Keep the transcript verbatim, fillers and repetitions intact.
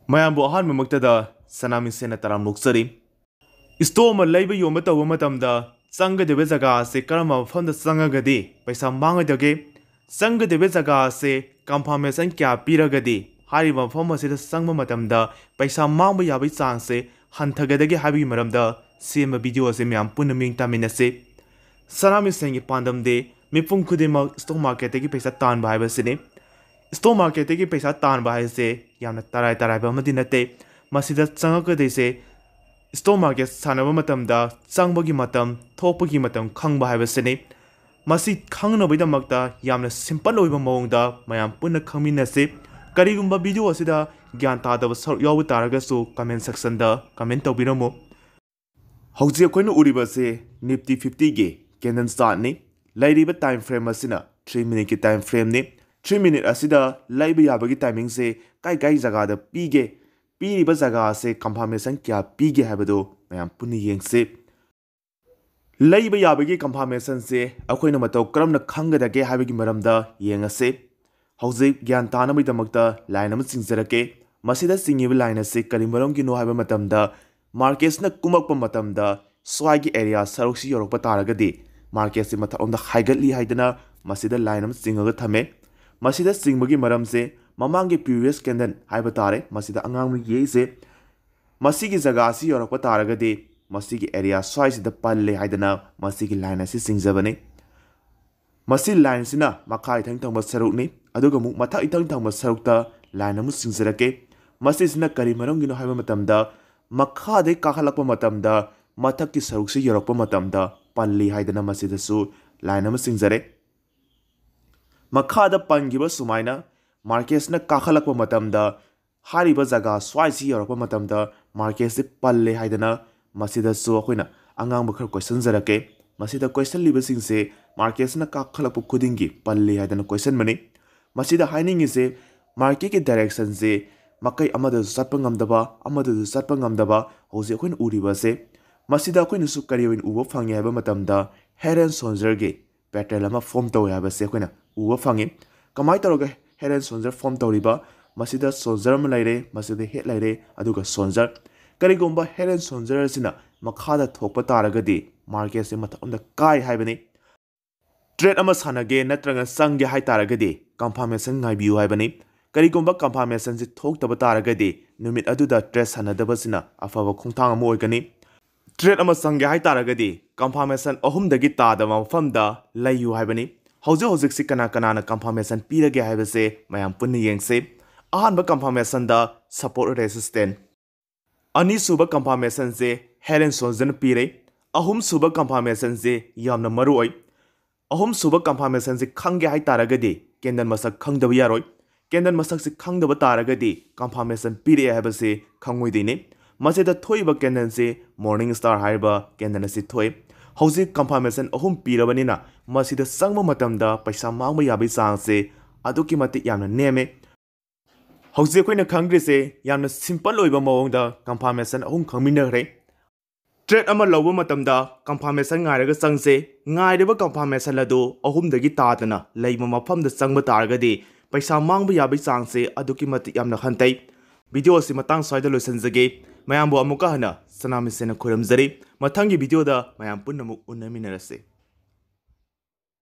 ꯃꯌꯥꯝꯕꯨ ꯑꯍꯥꯟꯕꯃꯛꯇꯗ ꯁꯅꯥꯃꯤꯁꯦꯟꯅ ꯇꯔꯥꯝ ꯑꯣꯛꯆꯔꯤ꯫ ꯏꯁꯇꯣꯛ ꯑꯃ ꯂꯩꯕ ꯌꯣꯟꯕ ꯇꯧꯕ ꯃꯇꯝꯗ ꯆꯪꯒꯗꯕ ꯖꯒꯥ ꯑꯁꯤ ꯀꯔꯝꯕ ꯃꯐꯝꯗ ꯆꯪꯉꯒꯗꯤ ꯄꯩꯁꯥ ꯃꯥꯡꯉꯣꯏꯗꯒꯦ? ꯆꯪꯒꯗꯕ ꯖꯒꯥ ꯑꯁꯤ ꯀꯟꯐꯥꯔꯃꯦꯁꯟ ꯀꯌꯥ ꯄꯤꯔꯒꯗꯤ ꯍꯥꯏꯔꯤꯕ ꯃꯐꯝ ꯑꯁꯤꯗ ꯆꯪꯕ ꯃꯇꯝꯗ ꯄꯩꯁꯥ ꯃꯥꯡꯕ ꯌꯥꯕꯒꯤ ꯆꯥꯡꯁꯦ ꯍꯟꯊꯒꯗꯒꯦ ꯍꯥꯏꯕꯒꯤ ꯃꯔꯝꯗ ꯁꯦꯝꯕ ꯚꯤꯗꯤꯑꯣ ꯑꯁꯤ ꯃꯌꯥꯝ ꯄꯨꯟꯅ ꯃꯤꯠꯌꯦꯡ ꯇꯥꯃꯤꯟꯅꯁꯤ꯫ ꯁꯅꯥꯃꯤꯁꯦꯟꯒꯤ ꯄꯥꯟꯗꯝꯗꯤ ꯃꯤꯄꯨꯝ ꯈꯨꯗꯤꯡꯃꯛ ꯏꯁꯇꯣꯛ ꯃꯥꯔꯀꯦꯠꯇꯒꯤ ꯄꯩꯁꯥ ꯇꯥꯟꯕ ꯍꯥꯏꯕꯁꯤꯅꯤ꯫ ꯏꯁꯇꯣꯛ ꯃꯥꯔꯀꯦꯠꯇꯒꯤ ꯄꯩꯁꯥ ꯇꯥꯟꯕ ꯍꯥꯏꯁꯦ ꯌꯥꯝꯅ ꯇꯔꯥꯏ ꯇꯔꯥꯏꯕ ꯑꯃꯗꯤ ꯅꯠꯇꯦ꯫ ꯃꯁꯤꯗ ꯆꯪꯉꯛꯀꯗꯣꯏꯁꯦ ꯏꯁꯇꯣꯛ ꯃꯥꯔꯀꯦꯠ ꯁꯥꯟꯅꯕ ꯃꯇꯝꯗ ꯆꯪꯕꯒꯤ ꯃꯇꯝ, ꯊꯣꯛꯄꯒꯤ ꯃꯇꯝ ꯈꯪꯕ ꯍꯥꯏꯕꯁꯤꯅꯤ꯫ ꯃꯁꯤ ꯈꯪꯅꯕꯒꯤꯗꯃꯛꯇ ꯌꯥꯝꯅ ꯁꯤꯝꯄꯜ ꯑꯣꯏꯕ ꯃꯑꯣꯡꯗ ꯃꯌꯥꯝ ꯄꯨꯟꯅ ꯈꯪꯃꯤꯟꯅꯁꯤ꯫ ꯀꯔꯤꯒꯨꯝꯕ ꯚꯤꯗꯤꯑꯣ ꯑꯁꯤꯗ ꯒ꯭ꯌꯥꯟ ꯇꯥꯗꯕ ꯁꯔꯨꯛ ꯌꯥꯎꯕ ꯇꯥꯔꯒꯁꯨ ꯀꯃꯦꯟ ꯁꯦꯛꯁꯟꯗ ꯀꯃꯦꯟ ꯇꯧꯕꯤꯔꯝꯃꯨ꯫ ꯍꯧꯖꯤꯛ ꯑꯩꯈꯣꯏꯅ ꯎꯔꯤꯕ ꯑꯁꯤ ꯅꯤꯐꯇꯤ ꯐꯤꯐꯇꯤꯒꯤ ꯀꯦꯟꯗꯜ ꯆꯥꯔꯠꯅꯤ꯫ ꯂꯩꯔꯤꯕ ꯇꯥꯏꯝ ꯐ꯭ꯔꯦꯝ ꯑꯁꯤꯅ ꯊ꯭ꯔꯤ ꯃꯤꯅꯤꯠꯀꯤ ꯇꯥꯏꯝ ꯐ꯭ꯔꯦꯝꯅꯤ꯫ ꯊ꯭ꯔꯤ ꯃꯤꯅꯤꯠ ꯑꯁꯤꯗ ꯂꯩꯕ ꯌꯥꯕꯒꯤ ꯇꯥꯏꯃꯤꯡꯁꯦ ꯀꯥꯏ ꯀꯥꯏ ꯖꯒꯥꯗ ꯄꯤꯒꯦ, ꯄꯤꯔꯤꯕ ꯖꯒꯥ ꯑꯁꯦ ꯀꯟꯐꯥꯔꯃꯦꯁꯟ ꯀꯌꯥ ꯄꯤꯒꯦ ꯍꯥꯏꯕꯗꯨ ꯃꯌꯥꯝ ꯄꯨꯟꯅ ꯌꯦꯡꯁꯤ꯫ ꯂꯩꯕ ꯌꯥꯕꯒꯤ ꯀꯟꯐꯥꯔꯃꯦꯁꯟꯁꯦ ꯑꯩꯈꯣꯏꯅ ꯃꯇꯧ ꯀꯔꯝꯅ ꯈꯪꯒꯗꯒꯦ ꯍꯥꯏꯕꯒꯤ ꯃꯔꯝꯗ ꯌꯦꯡꯉꯁꯤ꯫ ꯍꯧꯖꯤꯛ ꯒ꯭ꯌꯥꯟ ꯇꯥꯅꯕꯒꯤꯗꯃꯛꯇ ꯂꯥꯏꯟ ꯑꯃ ꯆꯤꯡꯖꯔꯛꯀꯦ꯫ ꯃꯁꯤꯗ ꯆꯤꯡꯉꯤꯕ ꯂꯥꯏꯟ ꯑꯁꯤ ꯀꯔꯤ ꯃꯔꯝꯒꯤꯅꯣ ꯍꯥꯏꯕ ꯃꯇꯝꯗ, ꯃꯥꯔꯀꯦꯠꯁꯤꯅ ꯀꯨꯝꯃꯛꯄ ꯃꯇꯝꯗ ꯁ꯭ꯋꯥꯏꯒꯤ ꯑꯦꯔꯤꯌꯥ ꯁꯔꯨꯛꯁꯤ ꯌꯧꯔꯛꯄ ꯇꯥꯔꯒꯗꯤ ꯃꯥꯔꯀꯦꯠꯁꯤ ꯃꯊꯛꯂꯣꯝꯗ ꯍꯥꯏꯒꯠꯂꯤ ꯍꯥꯏꯗꯅ ꯃꯁꯤꯗ ꯂꯥꯏꯟ ꯑꯃ ꯆꯤꯡꯉꯒ ꯊꯝꯃꯦ꯫ ꯃꯁꯤꯗ ꯆꯤꯡꯕꯒꯤ ꯃꯔꯝꯁꯦ ꯃꯃꯥꯡꯒꯤ ꯄ꯭ꯔꯤꯚꯤꯌꯁ ꯀꯦꯟꯗꯜ ꯍꯥꯏꯕ ꯇꯥꯔꯦ, ꯃꯁꯤꯗ ꯑꯉꯥꯡꯕ ꯌꯦꯛꯏꯁꯦ, ꯃꯁꯤꯒꯤ ꯖꯒꯥ ꯑꯁꯤ ꯌꯧꯔꯛꯄ ꯇꯥꯔꯒꯗꯤ ꯃꯁꯤꯒꯤ ꯑꯦꯔꯤꯌꯥ ꯁ꯭ꯋꯥꯏꯁꯤꯗ ꯄꯜꯂꯦ ꯍꯥꯏꯗꯅ ꯃꯁꯤꯒꯤ ꯂꯥꯏꯟ ꯑꯁꯤ ꯆꯤꯡꯖꯕꯅꯤ꯫ ꯃꯁꯤ ꯂꯥꯏꯟꯁꯤꯅ ꯃꯈꯥ ꯏꯊꯪ ꯊꯪꯕ ꯁꯔꯨꯛꯅꯤ, ꯑꯗꯨꯒ ꯑꯃꯨꯛ ꯃꯊꯛ ꯏꯊꯪ ꯊꯪꯕ ꯁꯔꯨꯛꯇ ꯂꯥꯏꯟ ꯑꯃ ꯆꯤꯡꯖꯔꯛꯀꯦ꯫ ꯃꯁꯤꯁꯤꯅ ꯀꯔꯤ ꯃꯔꯝꯒꯤꯅꯣ ꯍꯥꯏꯕ ꯃꯇꯝꯗ, ꯃꯈꯥꯗꯩ ꯀꯥꯈꯠꯂꯛꯄ ꯃꯇꯝꯗ ꯃꯊꯛꯀꯤ ꯁꯔꯨꯛꯁꯤ ꯌꯧꯔꯛꯄ ꯃꯇꯝꯗ ꯄꯜꯂꯤ ꯍꯥꯏꯗꯅ ꯃꯁꯤꯗꯁꯨ ꯂꯥꯏꯟ ꯑꯃ ꯆꯤꯡꯖꯔꯦ꯫ ꯃꯈꯥꯗ ꯄꯟꯈꯤꯕ ꯁꯨꯃꯥꯏꯅ ꯃꯥꯔꯀꯦꯠꯁꯤꯅ ꯀꯥꯈꯠꯂꯛꯄ ꯃꯇꯝꯗ ꯍꯥꯏꯔꯤꯕ ꯖꯒꯥ ꯁ꯭ꯋꯥꯏꯁꯤ ꯌꯧꯔꯛꯄ ꯃꯇꯝꯗ ꯃꯥꯔꯀꯦꯠꯁꯤ ꯄꯜꯂꯦ ꯍꯥꯏꯗꯅ ꯃꯁꯤꯗꯁꯨ ꯑꯩꯈꯣꯏꯅ ꯑꯉꯥꯡꯕ ꯈꯔ ꯀꯣꯏꯁꯟꯖꯔꯛꯀꯦ꯫ ꯃꯁꯤꯗ ꯀꯣꯏꯁꯜꯂꯤꯕꯁꯤꯡꯁꯦ ꯃꯥꯔꯀꯦꯠꯁꯤꯅ ꯀꯥꯈꯠꯂꯛꯄ ꯈꯨꯗꯤꯡꯒꯤ ꯄꯜꯂꯤ ꯍꯥꯏꯗꯅ ꯀꯣꯏꯁꯟꯕꯅꯤ꯫ ꯃꯁꯤꯗ ꯍꯥꯏꯅꯤꯡꯉꯤꯁꯦ ꯃꯥꯔꯀꯦꯠꯀꯤ ꯗꯥꯏꯔꯦꯛꯁꯟꯁꯦ ꯃꯥꯏꯀꯩ ꯑꯃꯗꯁꯨ ꯆꯠꯄ ꯉꯝꯗꯕ, ꯑꯃꯗꯁꯨ ꯆꯠꯄ ꯉꯝꯗꯕ ꯍꯧꯖꯤꯛ ꯑꯩꯈꯣꯏꯅ ꯎꯔꯤꯕ ꯑꯁꯦ꯫ ꯃꯁꯤꯗ ꯑꯩꯈꯣꯏꯅꯁꯨ ꯀꯔꯤ ꯑꯣꯏꯅ ꯎꯕ ꯐꯪꯉꯤ ꯍꯥꯏꯕ ꯃꯇꯝꯗ, ꯍꯦꯗ ꯑꯦꯟ ꯁꯣꯜꯖꯔꯒꯤ ꯄꯦꯇꯔꯟ ꯑꯃ ꯐꯣꯝ ꯇꯧꯋꯦ ꯍꯥꯏꯕꯁꯦ ꯑꯩꯈꯣꯏꯅ ꯎꯕ ꯐꯪꯉꯤ꯫ ꯀꯃꯥꯏꯅ ꯇꯧꯔꯒ ꯍꯦꯗ ꯑꯦꯟ ꯁꯣꯜꯖꯔ ꯐꯣꯝ ꯇꯧꯔꯤꯕ? ꯃꯁꯤꯗ soldier ꯑꯃ ꯂꯩꯔꯦ, ꯃꯁꯤꯗ head ꯂꯩꯔꯦ, ꯑꯗꯨꯒ soldier꯫ ꯀꯔꯤꯒꯨꯝꯕ head and soldier ꯑꯁꯤꯅ ꯃꯈꯥꯗ ꯊꯣꯛꯄ ꯇꯥꯔꯒꯗꯤ marketꯁꯦ ꯃꯊꯛꯂꯣꯝꯗ ꯀꯥꯏ ꯍꯥꯏꯕꯅꯤ꯫ Trade ꯑꯃ ꯁꯥꯟꯅꯒꯦ ꯅꯠꯇ꯭ꯔꯒ ꯆꯪꯒꯦ ꯍꯥꯏꯇꯥꯔꯒꯗꯤ confirmation ꯉꯥꯏꯕꯤꯌꯨ ꯍꯥꯏꯕꯅꯤ꯫ ꯀꯔꯤꯒꯨꯝꯕ confirmationꯁꯤ ꯊꯣꯛꯇꯕ ꯇꯥꯔꯒꯗꯤ ꯅꯨꯃꯤꯠ ꯑꯗꯨꯗ trade ꯁꯥꯟꯅꯗꯕꯁꯤꯅ ꯑꯐꯕ ꯈꯣꯡꯊꯥꯡ ꯑꯃ ꯑꯣꯏꯒꯅꯤ꯫ Trade ꯑꯃ ꯆꯪꯒꯦ ꯍꯥꯏꯇꯥꯔꯒꯗꯤ confirmation ꯑꯍꯨꯝꯗꯒꯤ ꯇꯥꯗꯕ ꯃꯐꯝꯗ ꯂꯩꯌꯨ ꯍꯥꯏꯕꯅꯤ꯫ ꯍꯧꯖꯤꯛ ꯍꯧꯖꯤꯛꯁꯤ ꯀꯅꯥ ꯀꯅꯥꯅ confirmation ꯄꯤꯔꯒꯦ ꯍꯥꯏꯕꯁꯦ ꯃꯌꯥꯝ ꯄꯨꯟꯅ ꯌꯦꯡꯁꯤ꯫ ꯑꯍꯥꯟꯕ confirmationꯗ support resistance, ꯑꯅꯤꯁꯨꯕ confirmationꯁꯦ head and shoulderꯅ ꯄꯤꯔꯦ꯫ ꯑꯍꯨꯝꯁꯨꯕ confirmationꯁꯦ ꯌꯥꯝꯅ ꯃꯔꯨ ꯑꯣꯏ꯫ ꯑꯍꯨꯝꯁꯨꯕ confirmationꯁꯦ ꯈꯪꯒꯦ ꯍꯥꯏꯇꯥꯔꯒꯗꯤ candle ꯃꯁꯛ ꯈꯪꯗꯕ ꯌꯥꯔꯣꯏ꯫ Candle ꯃꯁꯛꯁꯦ ꯈꯪꯗꯕ ꯇꯥꯔꯒꯗꯤ confirmation ꯄꯤꯔꯛꯑꯦ ꯍꯥꯏꯕꯁꯦ ꯈꯪꯉꯣꯏꯗꯣꯏꯅꯤ꯫ ꯃꯁꯤꯗ ꯊꯣꯛꯏꯕ candleꯁꯦ morning star ꯍꯥꯏꯔꯤꯕ candle ꯑꯁꯤ ꯊꯣꯛꯑꯦ꯫ ꯍꯧꯖꯤꯛ confirmation ꯑꯍꯨꯝ ꯄꯤꯔꯕꯅꯤꯅ ꯃꯁꯤꯗ ꯆꯪꯕ ꯃꯇꯝꯗ ꯄꯩꯁꯥ ꯃꯥꯡꯕ ꯌꯥꯕꯒꯤ ꯆꯥꯡꯁꯦ ꯑꯗꯨꯛꯀꯤ ꯃꯇꯤꯛ ꯌꯥꯝꯅ ꯅꯦꯝꯃꯦ꯫ ꯍꯧꯖꯤꯛ ꯑꯩꯈꯣꯏꯅ ꯈꯪꯗ꯭ꯔꯤꯁꯦ ꯌꯥꯝꯅ simple ꯑꯣꯏꯕ ꯃꯑꯣꯡꯗ confirmation ꯑꯍꯨꯝ ꯈꯪꯃꯤꯟꯅꯈ꯭ꯔꯦ꯫ Trade ꯑꯃ ꯂꯧꯕ ꯃꯇꯝꯗ confirmation ꯉꯥꯏꯔꯒ ꯆꯪꯁꯦ꯫ ꯉꯥꯏꯔꯤꯕ confirmation ꯑꯗꯨ ꯑꯍꯨꯝꯗꯒꯤ ꯇꯥꯗꯅ ꯂꯩꯕ ꯃꯐꯝꯗ ꯆꯪꯕ ꯇꯥꯔꯒꯗꯤ ꯄꯩꯁꯥ ꯃꯥꯡꯕ ꯌꯥꯕꯒꯤ ꯆꯥꯡꯁꯦ ꯑꯗꯨꯛꯀꯤ ꯃꯇꯤꯛ ꯌꯥꯝꯅ ꯍꯟꯊꯩ꯫ Video ꯑꯁꯤ ꯃꯇꯥꯡ ꯁ꯭ꯋꯥꯏꯗ ꯂꯣꯏꯁꯤꯟꯖꯒꯦ꯫ ꯃꯌꯥꯝꯕꯨ ꯑꯃꯨꯛꯀ ꯍꯟꯅ ꯁꯅꯥꯃꯍꯤꯁꯦꯟꯅ ꯈꯨꯔꯨꯝꯖꯔꯤ꯫ ꯃꯊꯪꯒꯤ videoꯗ ꯃꯌꯥꯝ ꯄꯨꯟꯅ ꯑꯃꯨꯛ ꯎꯅꯃꯤꯟꯅꯔꯁꯤ꯫